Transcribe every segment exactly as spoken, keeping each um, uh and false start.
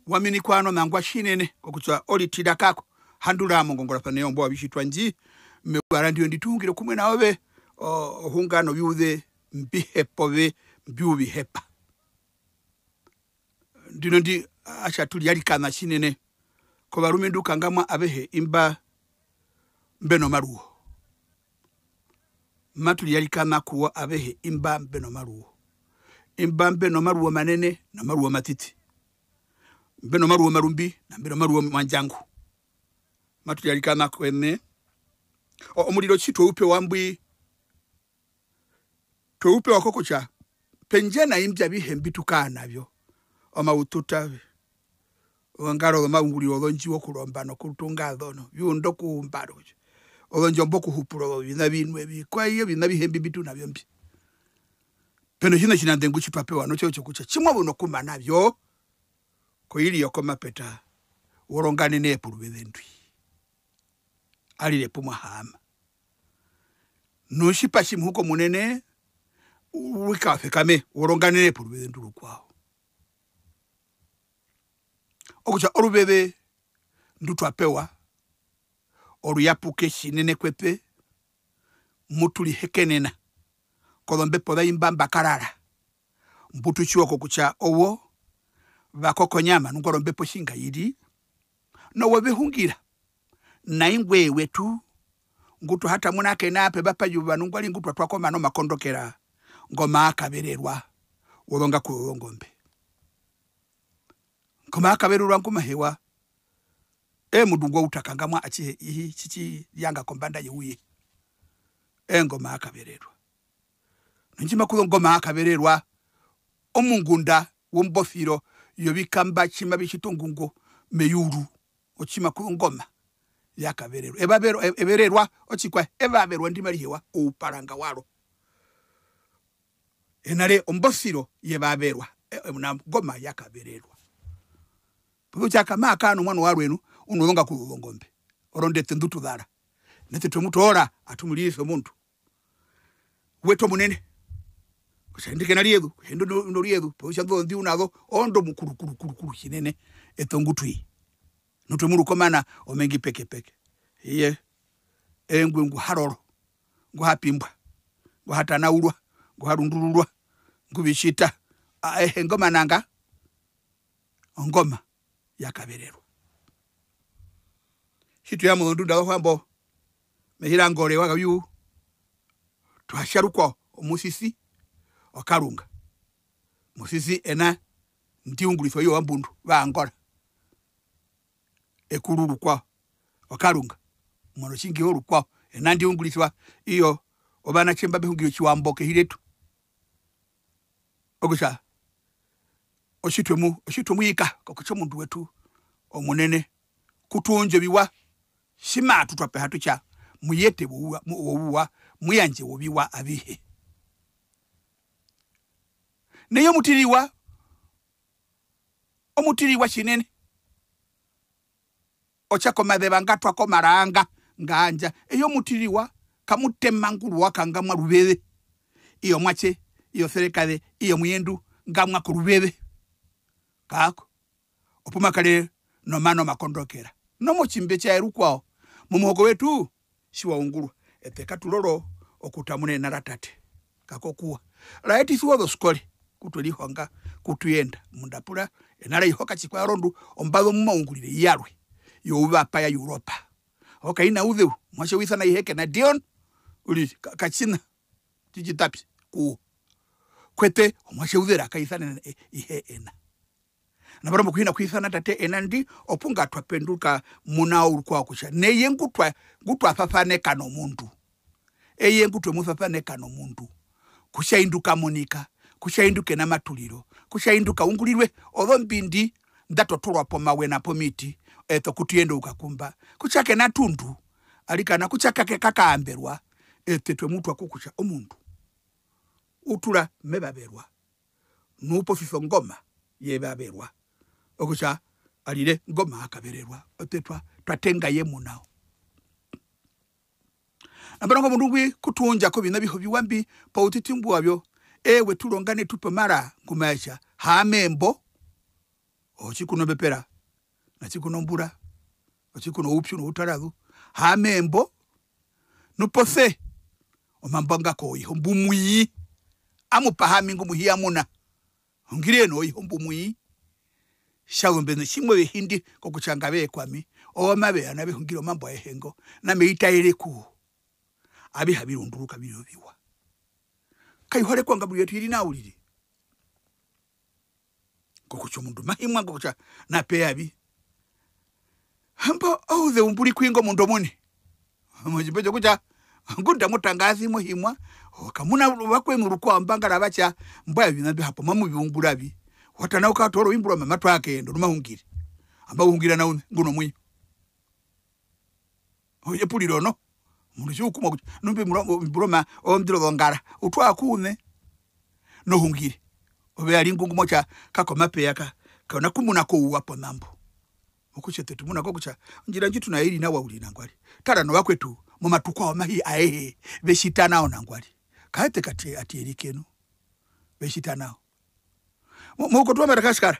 Wa minikwa nonangwa tjinene kokutja o ritira kako. Handura mongongorasano yombo wa vitjitwa ndji, meyuva ra ndiyo ndi tu hungire kumwe na ove, o-, ohunga noviuze mbi hepa ove, mbi u vi hepa. Ndino ndi, atja tu riyarikana tjinene kovarumendu kangamwa avehe imba mbe nomaruwo. Matu riyarikana kuwo avehe imba mbe nomaruwo. Imba mbe nomaruwo manene nomaruwo matiti. Mbe nomaruwo marumbi na mbe nomaruwo mandjangu. Matu riyarikana kweṋe. O-, omuriro tji twe u pewa mbwi, twe u pewa kokutja pendje na imbi avihe mbi tu kara na vyo, omaututa, ozongaro zomaunguriro ozondjiwo okuromba nokutunga azono, viunda okuumba, ozondjombo okuhupura, oviṋa vinwe vi, kwa iyo oviṋa avihe mbi mbi tu na vyo mbi. Pe notjiṋa otjinanḓengu tji twa pewa, notjo otjokutja tji mwa zu nokumana vyo, koiri yokomapeta, woronganene poruveze ndwi. Arire pu mwa haama. Nu tji pa tji muhuka omunene, u-, u-, u kasekame, woronganene poruveze ndu rukwao. Okutja oruveze ndu twa pewa, oruyapuke tjinene kweṱe, mu tu rihekenena kozombepo za imba mba karara, mbu tu tjiwa kokutja owo va kokonyama, nungwari ombepo tjinga i ri, nowo ve hungira. Na ingwi wetu, ngu tu ha tamuna kena pe va pa yuva, nungwari ngu twa twa komana omakondokera, ngo maa kavererwa, wozongaku zozongombe. Ngo maa kavererwa ngu ma hewa, ee mundu ngwa uta kangamwa atjihe ihi tji tji yanga kombanda youye. Ee ngo maa kavererwa. Nu ndji ma kuzu ngo maa kavererwa, omungunda wombosiro yovikamba tji mavi tjita ongungo meyuru, otji ma kuzu ngoma ya kavererwa. Evavero-, e-, evererwa otjikwaye, evaverwa ndi mari hewa ouparanga waro. Ena re ombosiro yevaverwa, e-, e-, na ngoma ya kavererwa. Posi ya kutja ka maa kara nomuano warwe nu, u nozongaku zozongombe. Orondu eṱe ndu tu zara. Neṱe twe mu toora, atu mu ririsa omundu wetu omunene. Kutja indi ke na riyezu, kutja indi no-, no riyezu, posi ya nḓo nḓu u na zo, oondu omukuru, kuru, kuru, kuru tjinene, eṱe ongutu i. Nu twe mu rukomana omengi pekepeke. Iye, ee ngwi ngu ha roro, ngu ha pimbwa, ngu ha tanaurwa, ngu ha rundururwa, ngu vi tjita, aehe ngo mananga, ongoma ya kavererwa. Tji twe ya mozondunda zOhwambo, mehi ra Ngore wa Kaviu, tu ha tja rukwao omusisi okarunga. Musisi ena ndi ungurisiwa i owambundu va Angora. Ekuru rukwao, okarunga. Mwana otjingi orukwao, ena ndi ungurisiwa i ovanatje mba ve hungire Otjiwambo kehi retu. Okutja, otji twe mu-, otji twe mu ika, kokutja omundu wetu omunene, ku tu undja oviwa, tji maa tu twa pehi atu tja, mu yete wouwa, mu-, wouwa, mu yandje woviwa avihe. Neye omutiriwa, omutiriwa tjinene. Otja komazeva nga twa ko, omaraanga nga yandja. Eye omutiriwa, ka mu tema ngurwa kangamwa ruveze. Iyo mwatje, iyo serekaze, iyo muyendu, ngamwa ko ruveze. Kako. Opu ma karere nomana omakondokera. Nomotjimbe tjaye rukwao. Momuhoko wetu, tji wa ungurwa. Eṱe katu roro okutamuna ena ra tate. Kako kuwa. Ra etisiwa ozoskole. Ku twe rihonga, ku tu yenda. Munda pura, ena ra ihoka tjikwaye orondu, ombazu mu ma ungurire iyarwe. Youvapa ya Europa. Oka ina uzeu, omuatje wisana ihe ke na Dion, u ri ka-, katjina, tji tji tapi, kuwo. Kweṱe, omuatje uzera ka isana e-, ihe ena. Nambano mokuhina kuisana tate ena ndi, opu nga twa penduka muna orukwao kutja, neye ngu twa, ngu twa sasaneka nomundu. Eye ngu twe mu sasaneka nomundu. Kutja indu ka munika, kutja indu ke na maturiro, kutja indu ka ungurirwe ozombindi nḓa totorwa pomawe na pomiti, eṱe ku tu yende u kakumba. Kutja ke na tundu, arikana kutja ka ke-, ka kaamberwa, eṱe twe mu twa ku kutja omundu. U tura mevaverwa. Nu u posisa ongoma yevaverwa. Okutja, Arire, ngo maa kavererwa, otetwa, twa tenga ye mu nao. Nambano ngo mundu ngwi ku tu undja koviṋa avihe oviwa mbi, pautiti mbwi wavyo, ewe tu longa ne tu pe omara, ngu ma tja, haame mbo, otji ku nombepera, na tji ku nombura, otji ku noupyu noutarazu, haame mbo, nu posi ya, omambo nga ko iho mbu mu i, amu paha ami ngu mu hi ya muna. Hungireni oiho mbu mu i. Tjazumba tjimwe ve hindi kokutja ngave ye kwami, owo mave ya nave hungire omambo ayehe ngo, na me i taere ku wo. Avihe avi runduruka vi ri oviwa. Kai hore kwa ngamburiro yetu i ri nawa uriri. Kokutja omundu ma himwa kokutja na pe ya vi. Hambo ouzeu mbu ri ku ingo mundu omuini. Motjimbe tjokutja, ngunda mo tanga asi mo himwa, o, kamu na vakweṋu rukwao mba ngara va tja, mbwae oviṋa mbi hapo mamu vi ungura vi. Wa tanauka wa toora ovimbura omamatu ake endo, nu ma hungire. Amba u hungira na uṋe, ngu nomuinyo. Epuriro no. Omundu tji u kumwa kutja, nu mbi mura-, mbi mburoma, ondiro zongara, u twa kuuṋe. No hungire. Ove ari ngu ngu mo tja, kako mape ya ka, ka na kumuna kouwa ponambo. Okutja eṱe tu muna kokutja, ondjira ndji tu na yo i ri nawa uriri nangwari. Tara novakwetu, momatuko awo mahi ayehe, ve tjita nao nangwari. Kaeṱe kati ati erike nu. Ve tjita nao. Mo-, moukoto wa Madagaskar.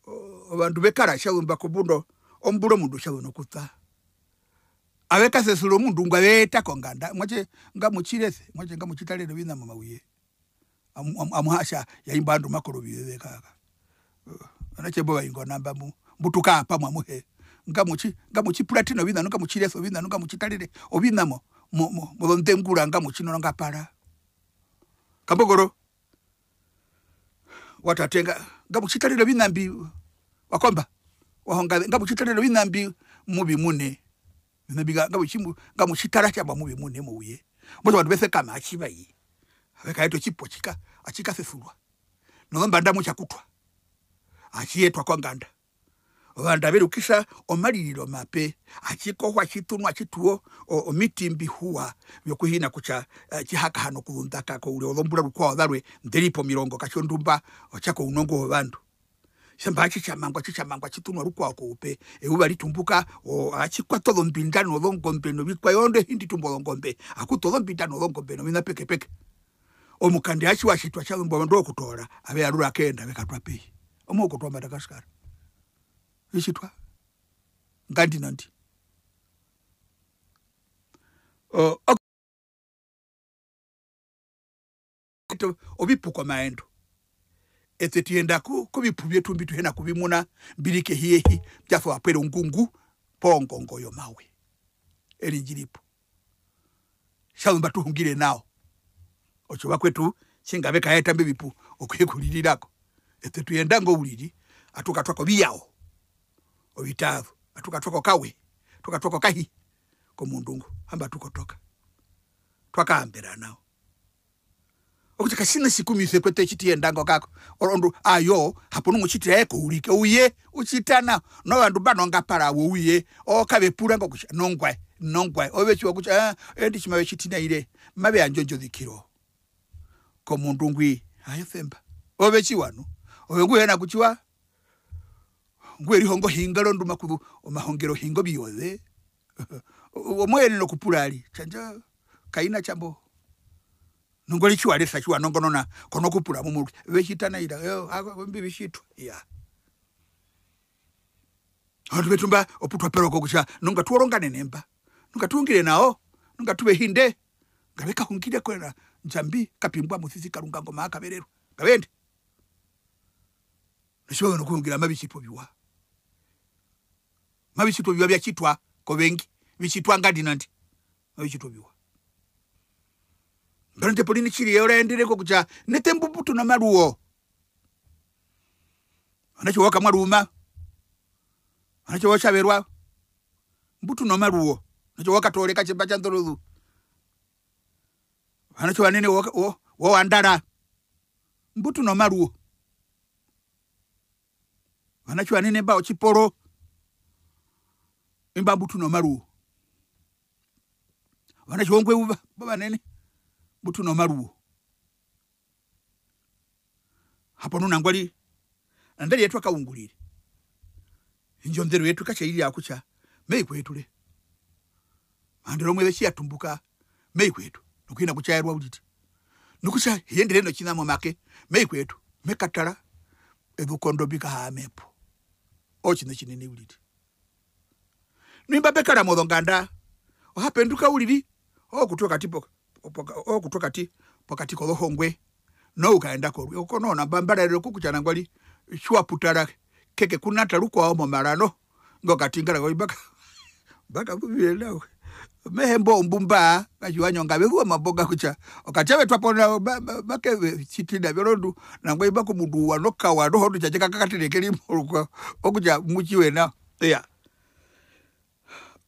O-, ovandu ve kara tjazumba kombunda, ombura omundu tjazumba nokutwa. Ave kasesura omundu ngwa ve eta konganda, mwatje, ngamu tji rese, mwatje, ngamu tji tarere oviṋa momauye. Amu-, amu-, amuha tja, ya imba ovandu makorovi ve kaka. Ovanatje mbo va ingo namba mu, mbu tu kara pamwe amuhe. Ngamu tji, ngamu tji puratena oviṋa nu, ngamu tji rese oviṋa nu, ngamu tji tarere oviṋa mo, mo, mo, mozondengura, ngamu tji nonongapara. Kambokoro. Wa tate nga, ngamu tji tarere oviṋa mbi, wa komba, wa honga, ngamu tji tarere oviṋa mbi mu vi mune. Oviṋa mbi nga, ngamu tji mu-, ngamu tji tara tjamba mu vi mune mouye. Motja ovandu ve sekama atji va i. Ave kaeta otjipo tjika, atji kasesurwa. Nozombanda mu tja kutwa. Atji yetwa konganda. Ovandu ave rukisa omaririro mape, atji kohwa, atji tunwa, atji tuwo, o-, omiti mbi huwa vyokuhina kutja, eh, tji ha kahana okuzundaka koure wozombura rukwao zarwe, nḓe ri pomirongo katjondumba, otja kounongo wovandu. Tjamba atji tja mangwa, atji tja mangwa, atji tunwa rukwao koupe, eyuva ri tumbuka, o-, atji kwata ozombinda nozongombe novikwaye, ondo e hindi tumba ozongombe, a kuta ozombinda nozongombe noviṋa pekepeke. Omukandi atji wa tjitwa tjazumba ovandu okutoora, ave yarura keenda, ave katwa pehi. Omoukoto wa Madagaskar. Itjitwa. Nga ndino ndi. O, ok. Ovipu komaendo. Eṱe tu yenda ko-, kovipu vyetu mbi tu hina kuvimuna, mbi ri kehi yehi, mbya fa ovapwere ongungu, pongongo yomawe. Eri ndji ri po. Tjazumba tu hungire nao. Otjo vakwetu, tjinga ve kaeta mbi ovipu, okuhekuririra ko. Eṱe tu yenda ngo uriri, atu katwa koviyao. Ovitaazu, atu katwa kokawe, tu katwa kokahi, komundu ngo, hamba tu kotoka. Twa kaambera nao. Okutja katjiṋa tjikumise kweṱe tji tu yenda ngo kako. Orondu ayo, hapo nu mu tjitira ye kourike, uye, u tjita nao. Novandu mba nongapara wo uye, o kave pura ngo kutja, nongwae, nongwae. Ove tjiwa kutja, ah, endi tji mave tjiti nai re, mave yandja ondjozikiro komundu ngwi, ayo semba. Ove tjiwa nu. Ove ngu hena kutjiwa, ngwe rihongo hinga rondu makuzu, omahongero hinga oviyoze. O-, o-, mo yenene okupura ari, tjandje, kaina tjambo. Nongwari tji wa resa, tji wa nongonona, ko nokupura mo muruke. Ve tjita nai ra, yo, a, mbi vi tjitwa, iya. Ovandu vetu mba, opu twa perwa ko kutja, nu nga tu woronganene mba. Nu nga tu hungire nao, nu nga tu ve hinde. Ngave kahungire ko ena, Ndjambi, Kapimbwa, Musisi, Karunga, Ngoma, Kavererwa. Ngave ende. Notjiwa nokuhungira mavi tjitwa oviwa. Mavi tjitwa oviwa vya tjitwa kovengi. Vi tjitwa nga ndino ndi. Mavi tjitwa oviwa. Mbara ndepo nini tjiri, ora endere ko kutja, neṱe mbu mbu tu nomaruwo. Ovanatje wokamwa ruuma. Ovanatje wotjaverwa. Mbu tu nomaruwo. Ovanatje wokatoore katjemba tja ndorozu. Ovanatje ovanene wo, wo, wowandara. Mbu tu nomaruwo. Ovanatje ovanene mba otjiporo. Imba mbu tu nomaruwo. Ovanatje wongweuva, mbo vanene. Mbu tu nomaruwo. Hapo nu nangwari, nandari ye twa kaungurire. Indjo ondero yetu katja i ri ya kutja, mei kwetu re. Maandero omweze tji ya tumbuka, mei kwetu. Nokuhina kutja erwa uriri. Nokutja, hi yendere notjiṋa momake, mei kwetu. Me katara, ezuko ndo mbi kahaama po. Otjiṋa otjinene uriri. Nu imba mbe kara mozonganda, oha penduka uriri, okutwa okati poka-, poka-, okutwa okati pokati kozohongwe, noukaenda korwi. Oko noho nambano mba raerwa kutja nangwari, tji wa putara, keke ku nata rukwao momara noho. Ngo katingara ko, mba ka-, mba kazuvire nawa. Me hee mbo ombumba, katjiwa nyonga, ve zuva omambo nga kutja, okatja ve twa po nao, ma-, ma-, make ve tjiti navyo rondu, nangwari mba komundu uwa nokawa, noho ndu tjatje kakakatere ke ri morukwao, okutja mu tjiwe nao. Iya.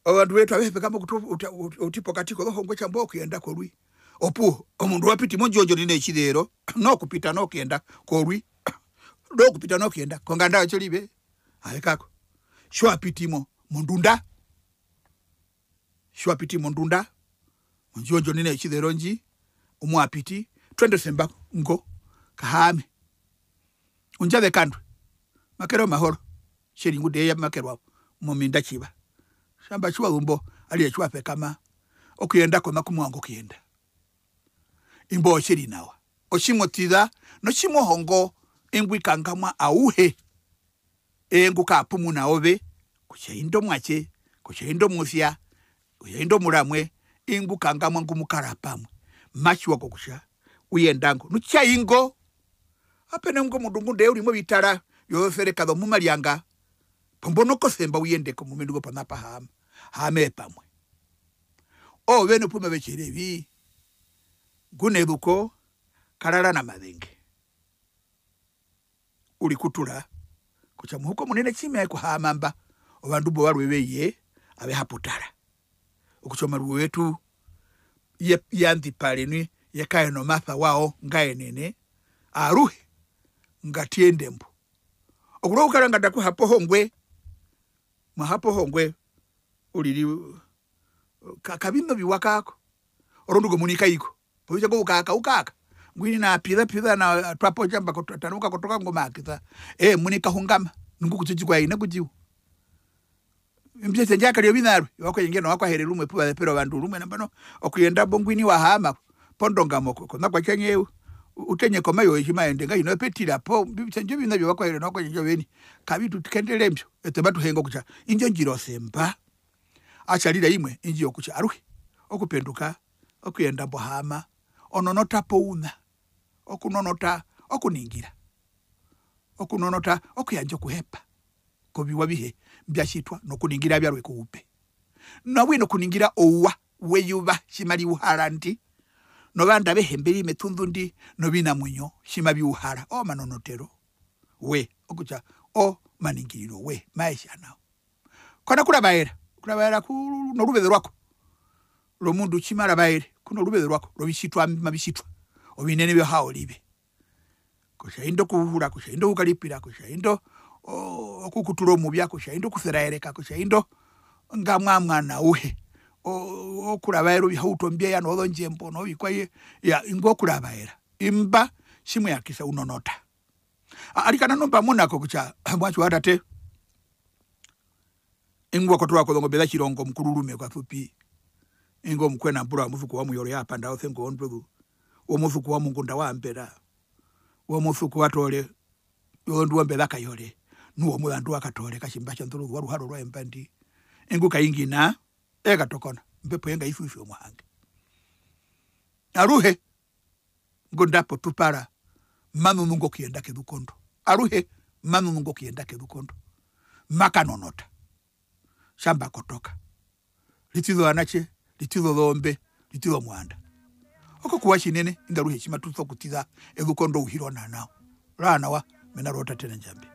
Ovandu vetu avehe pekamba okuti, uti, uti, uti pokati kozohongwe tjambo okuyenda korwi. Opuwo, omundu wa piti mondjuwo ndjo ndji na otjizeero, nokupita nokuyenda korwi, nokupita nokuyenda konganda yotjorive, aekako. Tji wa piti mo, mondunda, tji wa piti mondunda, mondjuwo ndjo ndji na otjizeero ndji, omo wa piti, twende osemba ngo, kahaame. Undja vekandwe, makere omahoro, tjiri ngunda eya makerwa mominda tjiva. Tjamba tji wa zu mbo, arire tji wa pekama, okuyenda komakumo wangu okuyenda. Imbo otjiri nawa. Otjimotiza, notjimohongo, engwi kangamwa auhe. Ee ngu kaapumuna ove, kutja indomuatje, kutja indomusya, kutja indomuramwe, ingu kangamwa ngu mu kara pamwe. Matjiwa kokutja, u yenda ngo. Nu tja ingo, Apena umwe omundu ngunda e uri movitara vyozosereka zomumaryanga, pombo nokosemba u yende komumendu ngo pona pa haama, haama pamwe. Ove nopume ve tjere vi, ngu nezuko, karara namazenge. U rikutura, kutja muhuka omunene tji me ya okuhaama mba, ovandu mbo varwe ve ye, ave ha putara. Okutja omaruwo wetu ye, ya ndiparenwe, ye kare nomasa wawo nga yenene, aruhe ngatu yende mbo. Okurwa okukaranganda ku hapo hongwe, mwa hapo hongwe, uriri, ka, kavi na oviwa kako. Orondu komunika iko. Povitja ngo ukaaka, ukaaka. Ngwini na piza, piza na twa po tjamba, koto-, tanuka kotoka ngo makisa. Eh, munika hungama. Nungu kutja otjikwaye, ina kutjiwa. Mbyo tjandje a kari oviṋa vyarwe, ovakwetu ngeno vakwahere rumwe pu va zepera ovandu rumwe nambano, okuyenda mbo ngwini wa haama pondonga moko, kona kwa tjanye u-, utenye komayo tji ma ende, ngahino pe tira po, mbi-, tjandje oviṋa vyovakwahere novakwetu oveni, kavi tu kendere mbyo, eṱe matu henga okutja, indjo ondjira osemba, a tjarira imwe, indji yokutja aruhe, okupenduka, okuyenda mbo haama, ononota po uṋa, okunonota, okuningira. Okunonota okuyandja okuhepa koviwa avihe mbya tjitwa nokuningira vyarwe koupe. Nowina okuningira ouwa weyuva tji mari uhara ndi, novandu avehe mbe ri metundu ndi, novinamuinyo tji mavi uhara, omanonotero we, okutja omaningiriro we, maye tja nao. Kona kuravaera, kuravaera ku noruveze rwako. Romundu tji ma ravaere, ku noruveze rwako, rovitjitwa mbi mavi tjitwa, ovinene vyo hao rive. Kutja indo kuhura, kutja indo kukaripira, kutja indo, o-, okukutura omuvya, kutja indo kuseraereka, kutja indo ngamwa mwana auhe. O-, okuravaera ovihauto mbyeya nozondjembo novikwaye, ya, ingo kuravaera. Imba, tji mwe yakisa unonota. A-, arikana nu mba muna ko kutja, muatje wa tate, ingwi wa kotoka kozongombe za Tjirongo, mukururume kwa supi, ingwi omukwena mbura, omusuku wa Muyore ya panda osengo ondwezu, omusuku wa Mungunda wa Ambera, omusuku wa Toore, ozondu ombe za Kayore, nu omuzandu wa Katoore, katjimba tja ndoruzu wa ruharo rwa Embandi, ingwi kaingina, ee katokona, ombepo ye nga i susi omuhange. Aruhe, ngunda po tu para, ma nununga okuyenda kezuko ndo. Aruhe, ma nununga okuyenda kezuko ndo. Ma kanonota. Tjamba kotoka. Ritiza ovanatje, ritiza ozoombe, ritiza omuanda. Oko kuwa tjinene, inga aruhe tji matu sokutiza ezuko ndo u hi ri onanao. Rara nawa, mena rotate na Ndjambi.